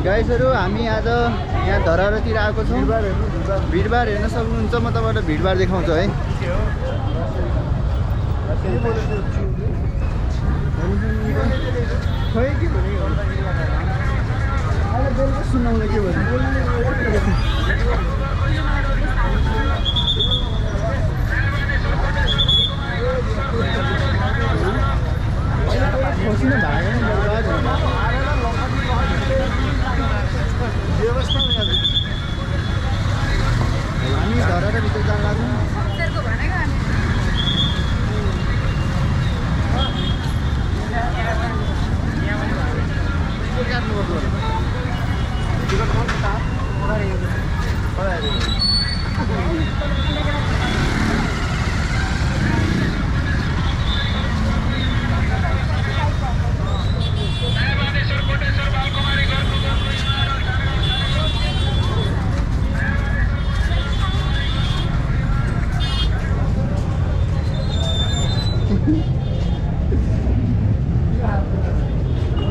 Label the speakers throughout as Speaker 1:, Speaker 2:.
Speaker 1: गाइसहरू हामी आज यहाँ धराहरातिर आएको छौँ। भिडभाड हेर्न सक्नुहुन्छ। म तपाईँलाई भिडभाड देखाउँछु है। खोइ के भनेको अहिले बेलुका सुनाउँदै के भन्नु खोसिनु भागेन व्यवस्था हामी धराएर भित्र जान लाग्छौँ।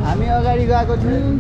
Speaker 1: हामी अगाडि गएको थियौँ।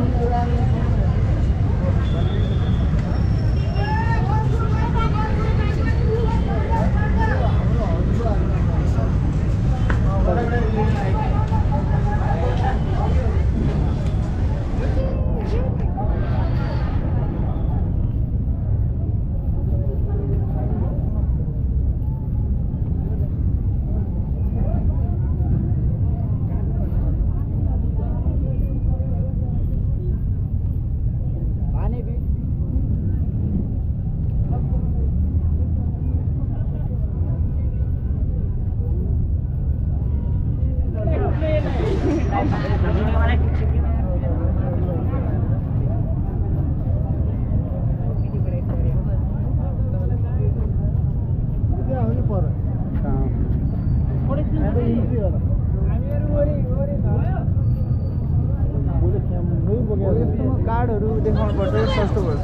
Speaker 1: कार्डहरू देखाउनु पर्छ सस्तो पर्छ।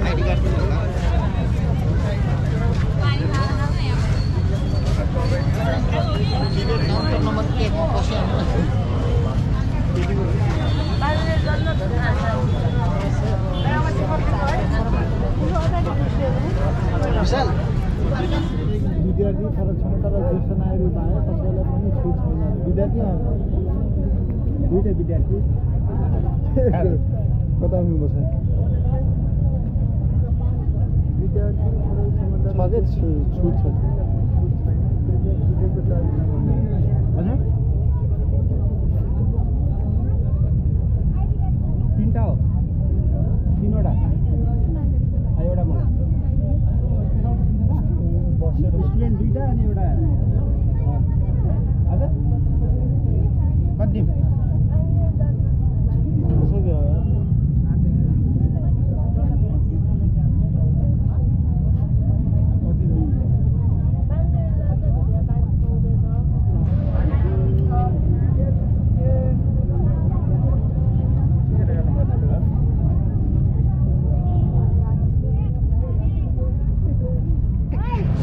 Speaker 1: आइडी कार्ड विशाल विद्यार्थी फरक छैन तर ज्येष्ठ नागरिक बाहेक कसैलाई पनि छुट छैन। विद्यार्थी दुईटै विद्यार्थी कता हुनुपर्छ विद्यार्थी छँदै छुट छ। तिनवटा हो तिनवटा एउटा मलाई बसेर स्टुडेन्ट दुईवटा अनि एउटा हजुर कति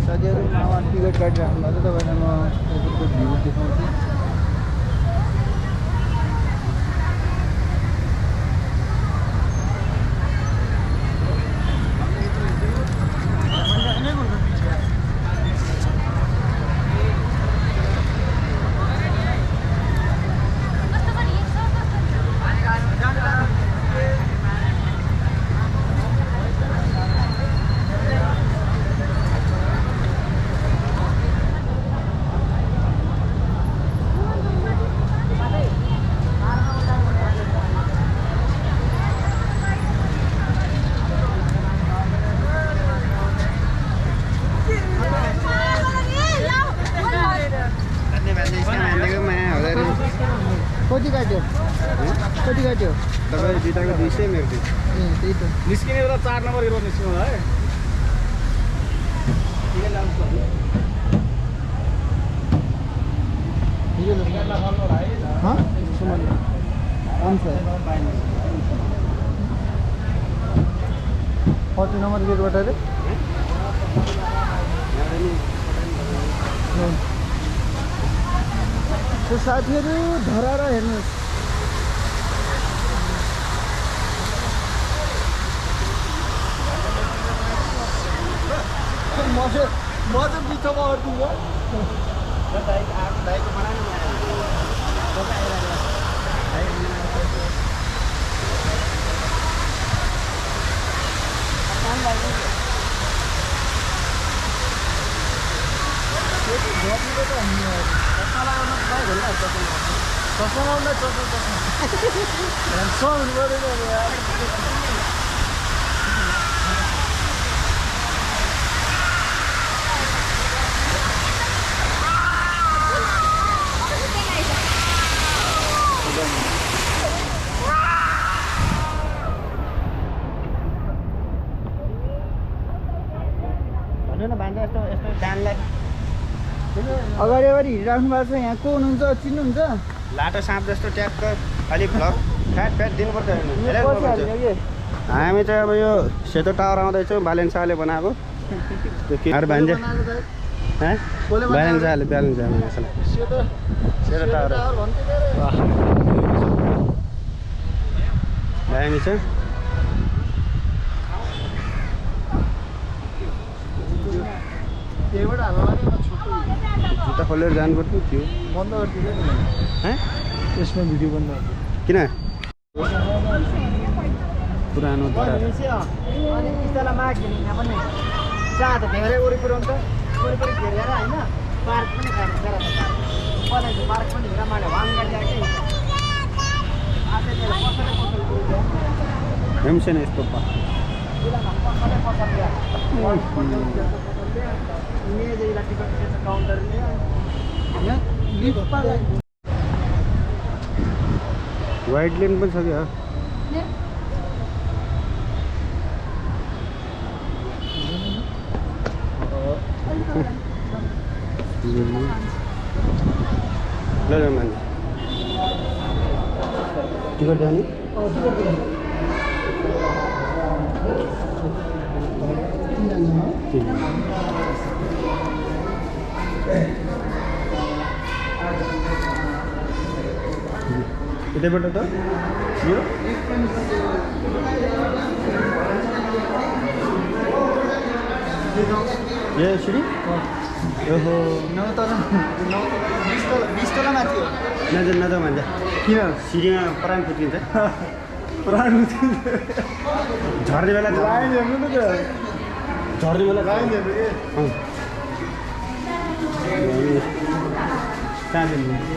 Speaker 1: साथीहरू टिकट काटिराख्नु भएको छ। तपाईँलाई म एयरपोर्टको भ्यू देखाउँछु। कति काट्यो कति काट्यो तपाईँ दुईटाको 200 मेरो त्यही त निस्किने बेला 4 नम्बर एरो निस्किनु होला है। ठिकै लाग्छ हाँ सुमन आंसर 40 नंबर गेटबाट रे त्यो साथीहरू धराएर हेर्नुहोस् म चाहिँ बिचमा अड्कियो अगाडि अगाडि हिँडिराख्नु भएको छ यहाँ को हुनुहुन्छ चिन्नुहुन्छ
Speaker 2: लाटो साँप जस्तो ट्याक्क अलिक भ्लग फ्याट दिनुपर्छ हामी चाहिँ अब यो सेतो टावर आउँदैछौँ बालेन शाहले बनाएको त्यो के अरू भान्जे बालेन शाहले सेतो टावर दामी छ जुत्ता खोलेर जानुपर्छ त्यो
Speaker 1: बन्द गरिदिनु यसमा भिडियो बन्द
Speaker 2: किन पुरानो
Speaker 1: धेरै वरिपरि हुन्छ वरिपरि घेरेर होइन पार्क पनि खानु पार्क पनि हेर मैले वाङ गरिदिएको
Speaker 2: हेम्सेन यस्तो वाइट लेन पनि छ क्या टिकट जाने यतैबाट त यो सिडी ओहो
Speaker 1: 20 तल माथि हो
Speaker 2: नजाउँ भन्छ
Speaker 1: किन
Speaker 2: सिडीमा प्राण फुत्किन्छ
Speaker 1: प्राण
Speaker 2: झर्ने बेला
Speaker 1: लाइन हेर्नु न त
Speaker 2: झर्ने बेला
Speaker 1: लाइन हेर्नु
Speaker 2: कहाँ जाने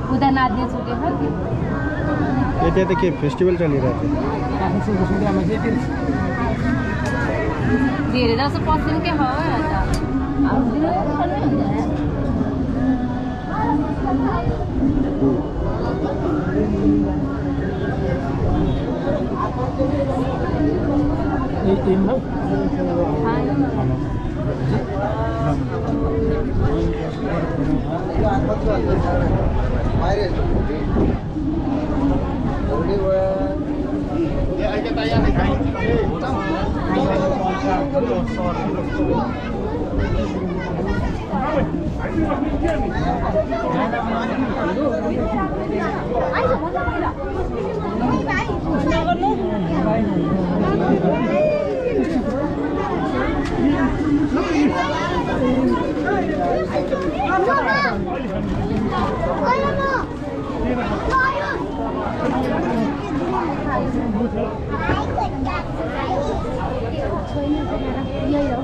Speaker 3: उता नाच्ने छुटेछ
Speaker 2: यता त के फेस्टिभल चलिरहेको
Speaker 3: धेरै जसो पस्छौँ के हो यही हो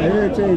Speaker 2: यो चाहिँ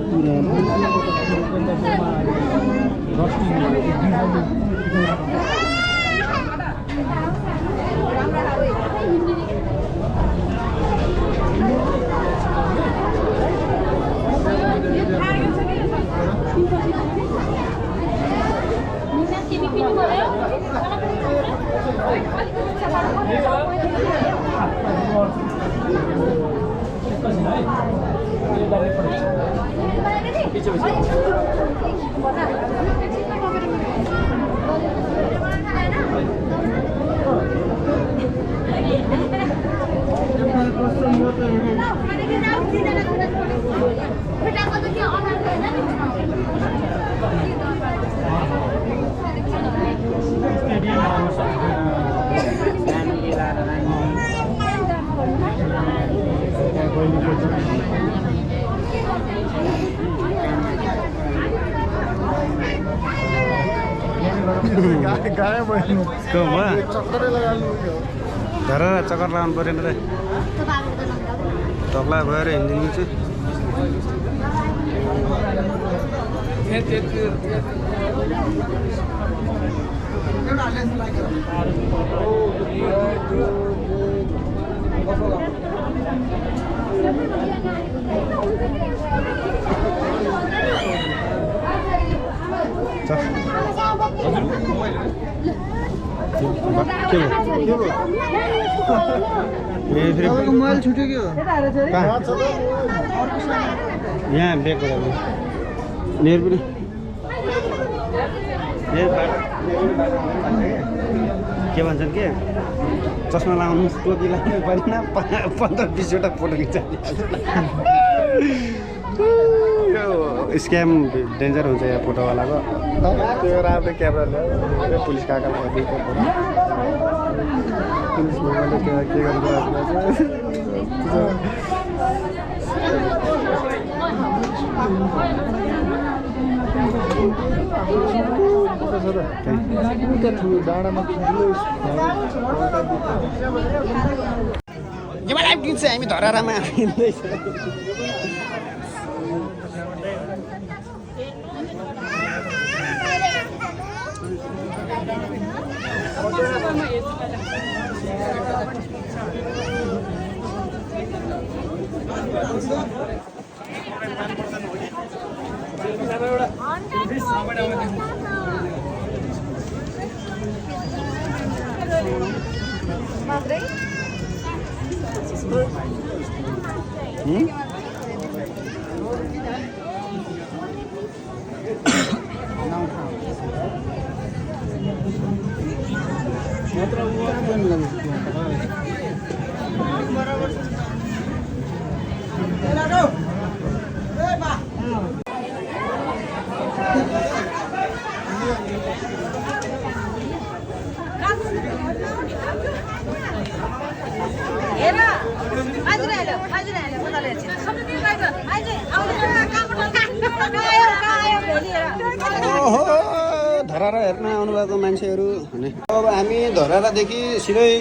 Speaker 1: गाय भयो चक्करै लगाउनु
Speaker 2: धरेर चक्कर लगाउनु पऱ्यो नि त तक्ला गएर हिँडिदिनु चाहिँ
Speaker 1: मोबाइल छुट्यो के हो
Speaker 2: यहाँ ब्रेक गरेर नेर पनि के भन्छन् के चस्मा लगाउनु टोपी लगाउनु परेन 15-20वटा फोटो खिच्छ यो स्क्याम डेन्जर हुन्छ यहाँ फोटोवालाको त्यो राम्रो क्यामेरा ल्यायो पुलिस काका पुलिस के गर्नु
Speaker 1: डाँडामा
Speaker 2: हामी धरारामा हिँड्दैछ धरारा हेर्न आउनुभएको मान्छेहरू भने अब हामी धरारादेखि सिधै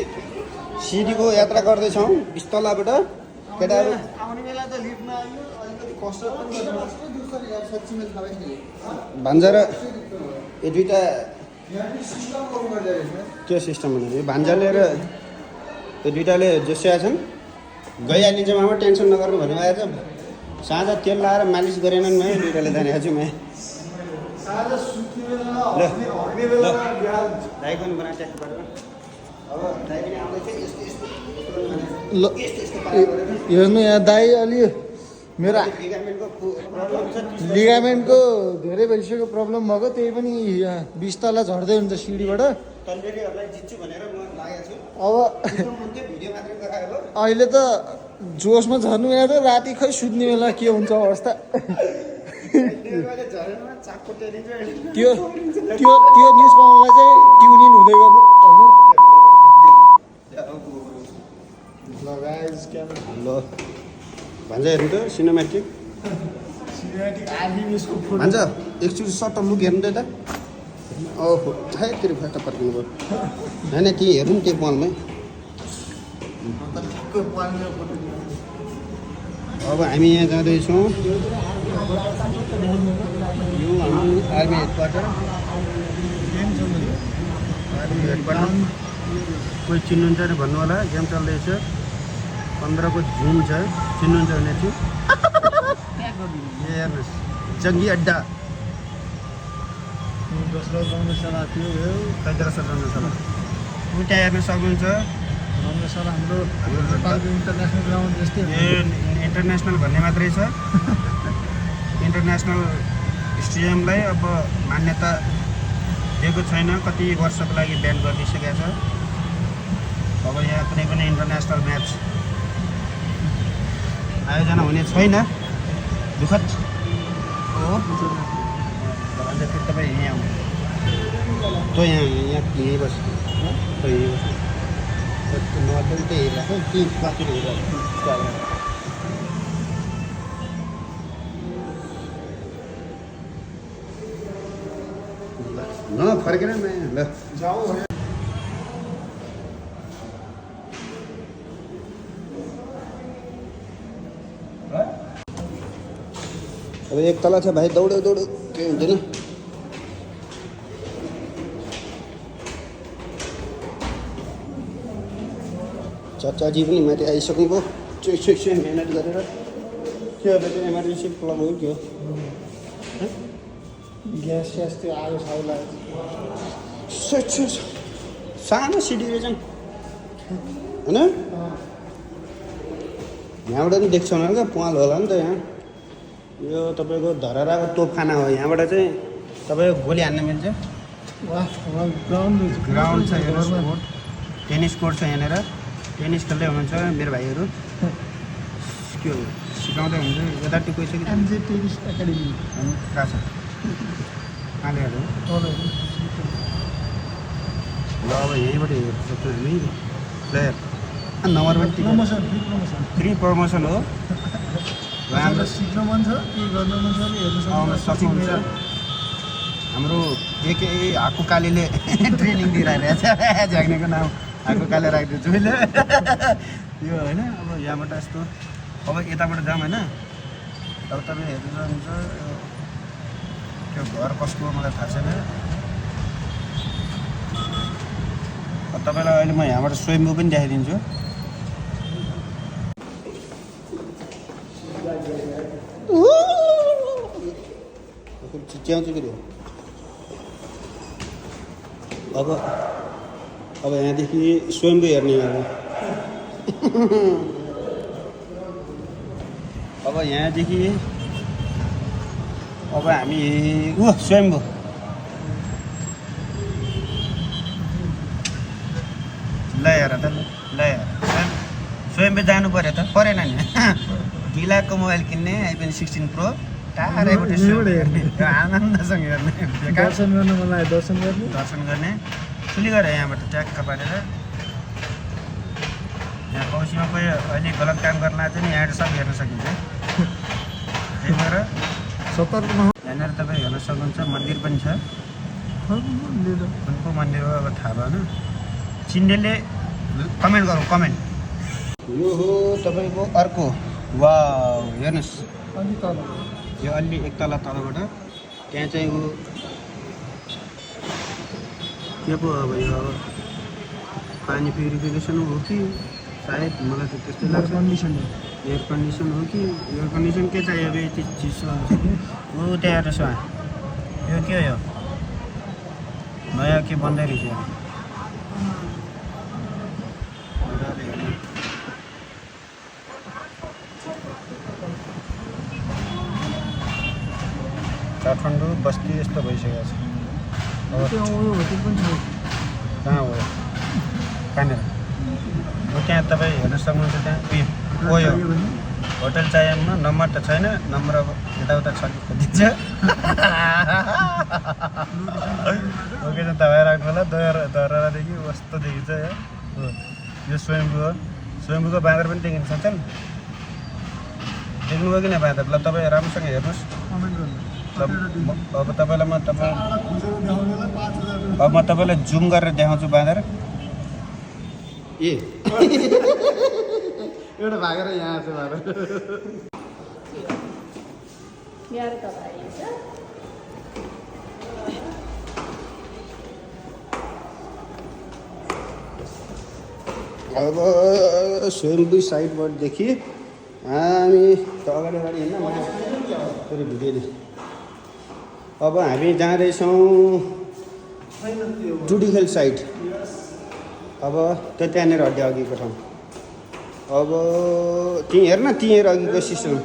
Speaker 2: सिडीको यात्रा गर्दैछौँ 20 तलाबाट केटाहरू
Speaker 1: आउने बेला त लिफ्टमा आयो अलिकति कसरत पनि गर्नु
Speaker 2: भान्जा र यो दुईटा
Speaker 1: सिस्टम गर्नु पर्छ
Speaker 2: के सिस्टम भन्नु यो भान्जाले र यो दुईटाले जोसिया छन् गइहालिन्छ मामा टेन्सन नगर्नु भन्नुभएको छ साँझ तेल लाएर मालिस गरेनन् मै दुईटाले जानेको छु मै दाइको पनि बनाएको अब दाइ पनि आउँदैछ
Speaker 1: हेर्नु यहाँ दाइ अलि मेरो लिगामेन्टको धेरै भइसक्यो प्रब्लम भएको त्यही पनि यहाँ 20 तला झर्दै हुन्छ सिडीबाट अब अहिले त जोसमा झर्नु यहाँ त राति खै सुत्ने बेला के हुन्छ अवस्था त्यो न्युज पाउनलाई चाहिँ ट्युनिन हुँदै गर्नु होइन
Speaker 2: ल भान्जा हेर्नु त सिनेमेटिक
Speaker 1: आर्मी
Speaker 2: भान्जा एकचोटि सर्ट लुक हेर्नु त ओहो है तेरो फट पर्किनु भयो होइन ती हेरौँ त्यो पलमै अब हामी यहाँ जाँदैछौँ यो हाम्रो आर्मी हेडक्वार्टर कोही चिन्नुहुन्छ अरे भन्नु होला गेम चल्दैछ 15 को जुन छ चिन्नुहुन्छ भने चाहिँ हेर्नुहोस् जङ्गी अड्डा
Speaker 1: दोस्रो रङ्गशाला त्यो हो
Speaker 2: कैदरसर रङ्गशाला उता हेर्न सक्नुहुन्छ
Speaker 1: रङ्गशाला हाम्रो नेपालको इन्टरनेसनल ग्राउन्ड जस्तै
Speaker 2: यो इन्टरनेसनल भन्ने मात्रै छ इन्टरनेसनल स्टेडियमलाई अब मान्यता दिएको छैन कति वर्षको लागि ब्यान गरिसकेको छ अब यहाँ कुनै पनि इन्टरनेसनल म्याच आयोजना हुने छैन दुःखद हो अन्त फेरि तपाईँ यहाँ आउनु तँ यहीँ बस तँ यहीँ बस नर्दन त्यही हेरिरहेको कि कति हेरिरहेको ल फर्केर नयाँ ल
Speaker 1: जाऊ
Speaker 2: अब एक तला छ भाइ दौड्यो दौड्यो केही हुँदैन चाचाजी पनि माथि आइसक्नुभयो चुइ मिहिनेत गरेर के अब त्यो इमर्जेन्सी प्लग हो के हो
Speaker 1: ग्यास स्यास त्यो आगो साउलाई
Speaker 2: सानो सिडी रहेछ होइन यहाँबाट पनि देख्छ होला क्या पुवाल होला नि त यहाँ यो तपाईँको धरहराको तोपखाना हो यहाँबाट चाहिँ तपाईँको गोली हान्न मिल्छ ग्राउन्ड छ हेर्नुहोस् कोर्ट टेनिस कोर्ट छ यहाँनिर टेनिस खेल्दै हुनुहुन्छ मेरो भाइहरू के हो सिकाउँदै हुन्छ यतापट्टि गइसक्यो
Speaker 1: एमजे टेनिस एकाडेमी
Speaker 2: कहाँ छ कहाँले हेर्नु ल अब यहीँबाट हेर्नु सक्छौँ हामी प्लेयर नम्बर पनि
Speaker 1: प्रमोसन
Speaker 2: फ्री प्रमोसन हो
Speaker 1: हाम्रो सिक्न मन छ के गर्न मन छ भने हेर्नु
Speaker 2: आउन सक्नुहुन्छ हाम्रो एक हाकु कालीले ट्रेनिङ दिइरहेको छ झ्याग्नेको नाम हाकु काले राखिदिन्छु मैले यो होइन अब यहाँबाट यस्तो अब यताबाट जाऊँ होइन अब तपाईँ हेर्नु सक्नुहुन्छ त्यो घर कसको मलाई थाहा छैन तपाईँलाई अहिले म यहाँबाट स्वयम्भू पनि देखाइदिन्छु चिच्याउँछु कि अब यहाँदेखि स्वयम्भू हेर्ने अब यहाँदेखि अब हामी स्वयम्भू ल हेर त ल हेर स्वयम्भू जानु पऱ्यो त परेन नि 2 लाखको मोबाइल किन्ने आइफोन 16 प्रो टाढैबाट हेर्ने आनन्दसँग हेर्ने
Speaker 1: दर्शन गर्न मलाई दर्शन
Speaker 2: गर्ने सुली गरे यहाँबाट ट्याक्क पारेर यहाँ कौसीमा कोही अहिले गलत काम गर्न चाहिँ नि यहाँबाट सब हेर्न सकिन्छ त्यही भएर
Speaker 1: सतर्क
Speaker 2: यहाँनिर तपाईँ हेर्न सक्नुहुन्छ मन्दिर पनि छ कुनको मन्दिर हो अब थाहा भएन चिन्डेले कमेन्ट गरौँ कमेन्ट यो हो तपाईँको अर्को वा हेर्नुहोस् यो अलि एक तला तलबाट त्यहाँ चाहिँ ऊ के पो अब यो पानी प्युरिफिकेसन हो कि सायद मलाई त त्यस्तै लाग्छ एयर कन्डिसन हो कि एयर कन्डिसन के चाहियो अब यति चिसो ऊ त्यहाँ हेर्नुहोस् यो के हो यो नयाँ के बन्दै रहेछ काठमाडौँ बस्ती यस्तो भइसकेको छ अब कहाँ हो कहाँनिर हो त्यहाँ तपाईँ हेर्न सक्नुहुन्छ त्यहाँ उयो होटल चाहिएमा नम्बर त छैन नम्बर अब यताउता छ कि खोजिन्छ लोकेसन तपाईँ राख्नु होला दहरादेखि कस्तो देखिन्छ यो स्वयम्भू हो स्वयम्भूको बाँदर पनि देखिन सक्छन् देख्नुभयो कि न बाँदर ल तपाईँ राम्रोसँग हेर्नुहोस् अब तपाईँलाई म तपाईँ अब म तपाईँलाई जुम गरेर देखाउँछु बाँधेर ए एउटा भागेर यहाँ छ बाँधेर अब स्वयम्भू साइडबाटदेखि हामी त अगाडि हिँड्न फेरि भिडियो अब हामी जाँदैछौँ टुडिखेल साइड अब त्यहाँनिर हड्डी अघिको ठाउँ अब त्यहीँ हेर्न त्यहीँ हेर अघिको सिस्टम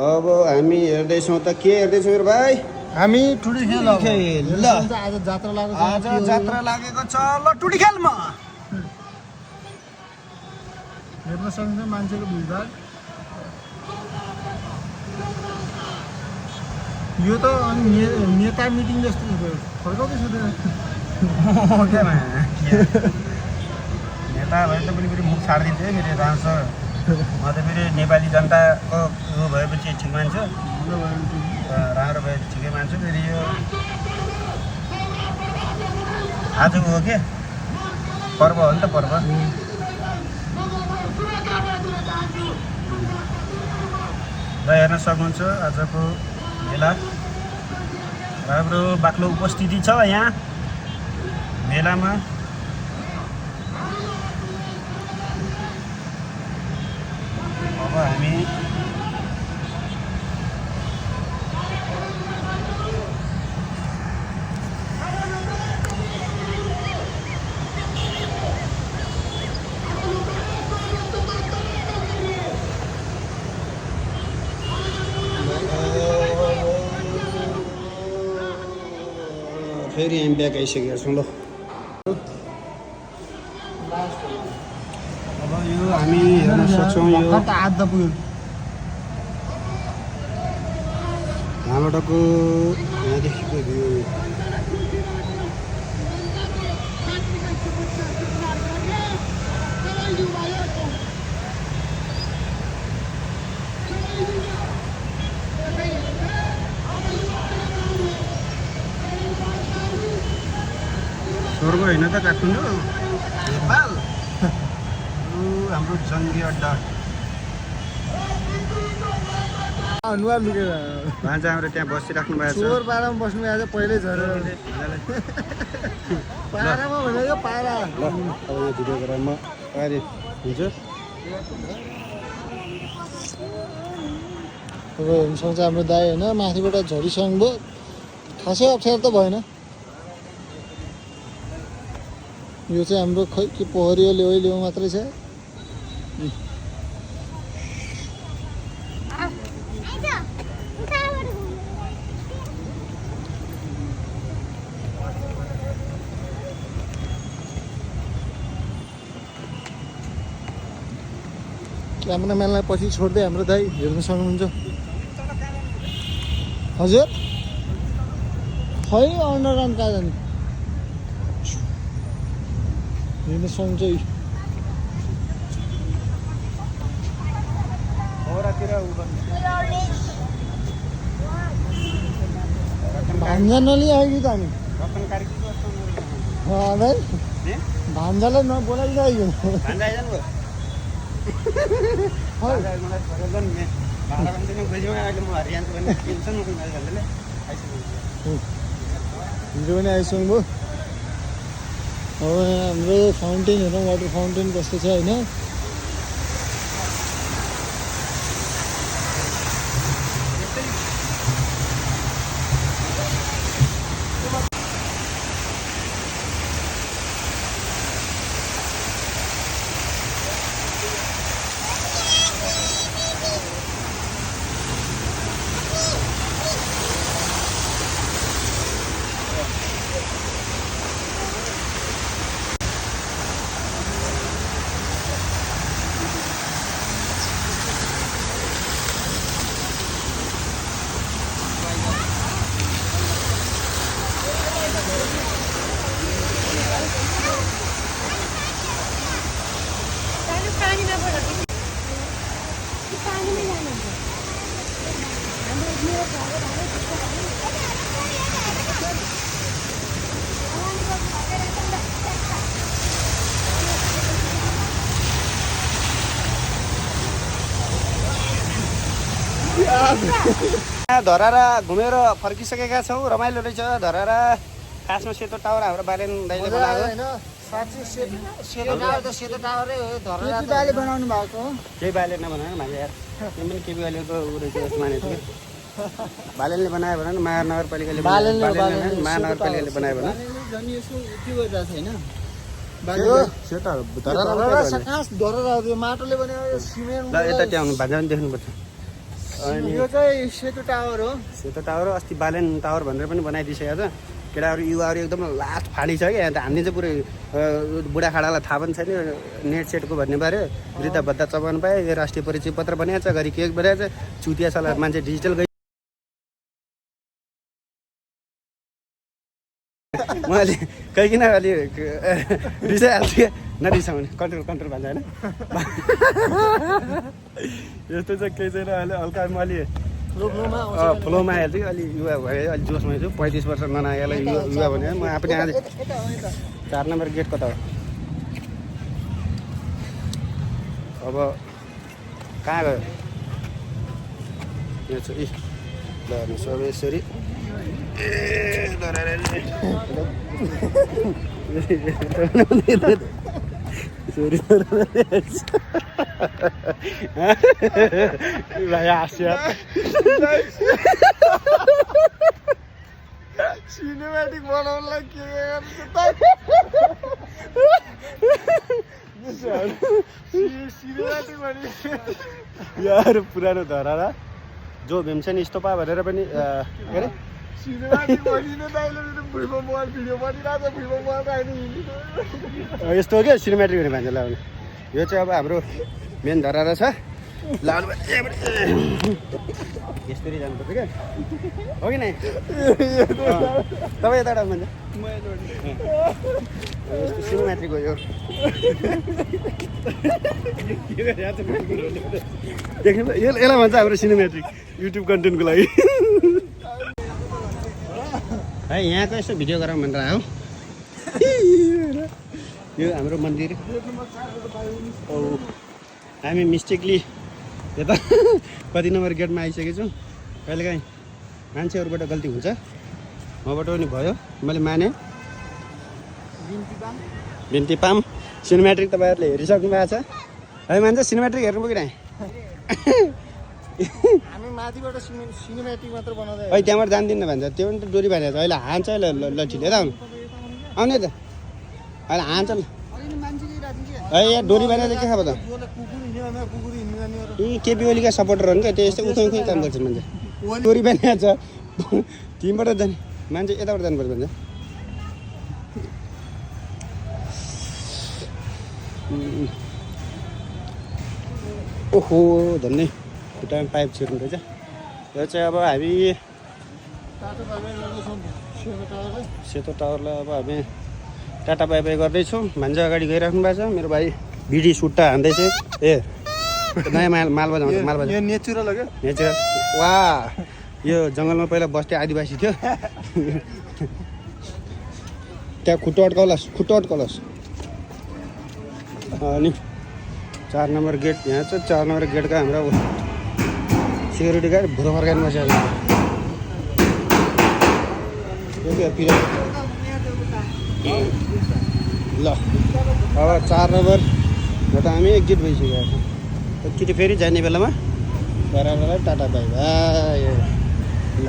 Speaker 2: अब हामी हेर्दैछौँ त के हेर्दैछौँ मेरो भाइ
Speaker 1: हामी टुडिखेल
Speaker 2: ल
Speaker 1: आज जात्रा लागेको
Speaker 2: आज जात्रा लागेको छ ल टुडिखेलमा
Speaker 1: हेर्न सक्छ मान्छेको भिडभाड यो त अनि नेता मिटिङ जस्तो फर्काउँदैछ
Speaker 2: नेता भए त पनि फेरि मुख छाडिदिन्थ्यो फेरि रान्छ म त फेरि नेपाली जनताको उयो भएपछि ठिक मान्छु राम्रो भए ठिकै मान्छु फेरि यो आजको हो के पर्व हो नि त पर्व र हेर्न सक्नुहुन्छ आजको मेला राम्रो बाक्लो उपस्थिति छ यहाँ मेलामा अब हामी फेरि हामी ब्याक आइसकेका छौँ ल अब यो हामी हेर्न सक्छौँ यो
Speaker 1: आधा पुग्यो
Speaker 2: यहाँबाटको यहाँदेखिको भ्यू स्वर्ग होइन त काठमाडौँ नेपाल हाम्रो जङ्गी अड्डा
Speaker 1: अनुहार लुकेर
Speaker 2: भान्जा हाम्रो त्यहाँ बसिराख्नु भएको छ
Speaker 1: चोर पारामा बस्नु भएको छ पहिल्यै झरेर पारामा भनेको पारा
Speaker 2: ल अब यहाँ भिडियो गरेर म अगाडि हुन्छु
Speaker 1: अब हेर्नु सक्छ हाम्रो दाइ होइन माथिबाट झरिसँग भयो खासै अप्ठ्यारो त भएन यो चाहिँ हाम्रो खै के पोखरी ल्याउ मात्रै छ क्यामेराम्यानलाई पछि छोड्दै हाम्रो दाइ हेर्न सक्नुहुन्छ हजुर खै अन्डरग्राउन्ड कहाँ जाने हेर्न सक्नुहुन्छ भान्जा नलिआयो त हामी भाइ भान्जालाई नबोलाइरहेको हिजो पनि आइसक्नु भयो अब हाम्रो फाउन्टेन हेरौँ वाटर फाउन्टेन कस्तो छ होइन
Speaker 2: धरारा घुमेर फर्किसकेका छौँ। रमाइलो रहेछ धरारा। खासमा सेतो टावर हाम्रो बालेन दाइले बनाएको।
Speaker 1: साँच्चै सेतो टावर त सेतो टावरै हो। केपी बाले बनाउनु भएको हो।
Speaker 2: केही बालेन बनायो मान्छे यार। त्यो पनि केपी बालेको उ रहेछ जस्तो मानेको थियो। बालेनले बनायो भने महानगरपालिकाले महानगरपालिकाले बनायो भने
Speaker 1: झन् यसो के गरिरहेको छैन
Speaker 2: सेतो
Speaker 1: धरहरा माटोले बनायो सिमेन्ट
Speaker 2: ल यता त्यहाँ आउनु भान्जा पनि देख्नुपर्छ। अनि
Speaker 1: यो चाहिँ सेतो टावर हो।
Speaker 2: सेतो टावर अस्ति बालेन टावर भनेर पनि बनाइदिइसकेको छ। केटाहरू युवाहरू एकदम लास्ट फालिसक्यो। यहाँ त हामीले चाहिँ पुरै बुढाखाडालाई थाहा पनि छैन नेट सेटको भन्ने बारे। वृद्ध भत्ता चपाउनु पाएँ। यो राष्ट्रिय परिचय पत्र बनाएको छ। घरि केक बनाएको छ। चुतिया साला मान्छे डिजिटल गई मैले कहीँ अलि रिसाइहाल्छु क्या। नरिसाउने कन्ट्रोल भन्छ होइन। यस्तो चाहिँ केही छैन। अहिले हल्का म अलि फ्लोमा आइहाल्छु कि अलि युवा भयो। अलि जोसमा छु। 35 वर्ष ननागेलाई युवा भने म आफै आज 4 नम्बर गेट कता हो अब कहाँ गयो यहाँ छ। इ ल सबै यसरी
Speaker 1: सिनेमेटिक बनाउनलाई के सिनेमेटिक भने
Speaker 2: यार पुरानो धरारा जो भीमसेन स्तूपा भनेर पनि के अरे
Speaker 1: सिनेमेटिक भनिने दाइले मेरो भुइँमा मोबाइल भिडियो बनिरहेको छ। भुइँमा मोबाइल राख्नु
Speaker 2: यस्तो हो क्या सिनेमेट्रिक हुने मान्छे लाउने। यो चाहिँ अब हाम्रो मेन धरारा छ। लानु यसरी जानुपर्छ क्या हो कि नै तपाईँ यताबाट मान्छे यस्तो सिनेमेट्रिक हो यो। देख्नु यसलाई भन्छ हाम्रो सिनेमेट्रिक युट्युब कन्टेन्टको लागि। है यहाँ चाहिँ यस्तो भिडियो गरौँ भनेर आयो। यो हाम्रो मन्दिर औ हामी मिस्टेकली यता कति नम्बर गेटमा आइसकेको छौँ। कहिलेकाहीँ मान्छेहरूबाट गल्ती हुन्छ। मबाट पनि भयो। मैले माने बिन्ती पाम। सिनेमेट्रिक तपाईँहरूले हेरिसक्नु भएको छ है। मान्छे सिनेमेट्रिक हेर्नु पुगिन
Speaker 1: हामी माथिबाट सिनेमेटिक मात्र बनाउँदै
Speaker 2: है। त्यहाँबाट जान्दिनँ भन्छ। त्यो पनि त डोरी बाँधेको छ। अहिले हान्छ ल ठिकै त आउनु आउने त अहिले हान्छ ल है। यहाँ डोरी बाँधेको के खाब त यी केपी ओलीका सपोर्टर हो नि क्या। त्यो यस्तो उखाइ काम गर्छ मान्छे। डोरी बाँधेको छ तिमीबाट जाने मान्छे यताबाट जानुपर्छ भन्छ। ओहो धन्य खुट्टामा पाइप छिर्नु रहेछ। यो चाहिँ अब हामी सेतो टावरलाई अब हामी टाटा बाई बाई गर्दैछौँ। भान्जा अगाडि गइराख्नु भएको छ। मेरो भाइ भिडी सुट्टा हान्दैछ। ए नयाँ माल बजाउँछ। माल बजा
Speaker 1: नेचुरल हो क्या।
Speaker 2: नेचुरल वाह। यो जङ्गलमा पहिला बस्ने आदिवासी थियो। त्यहाँ खुट्टो अड्काउलास्। अनि 4 नम्बर गेट यहाँ छ। 4 नम्बर गेटका हाम्रो सिक्युरिटी गार्ड भुरो फर्काइनु बसेको ल। अब 4 नम्बर त हामी एक्जिट भइसकेको छौँ। एकचोटि फेरि जाने बेलामा बराबर टाटा बाई बाई ल।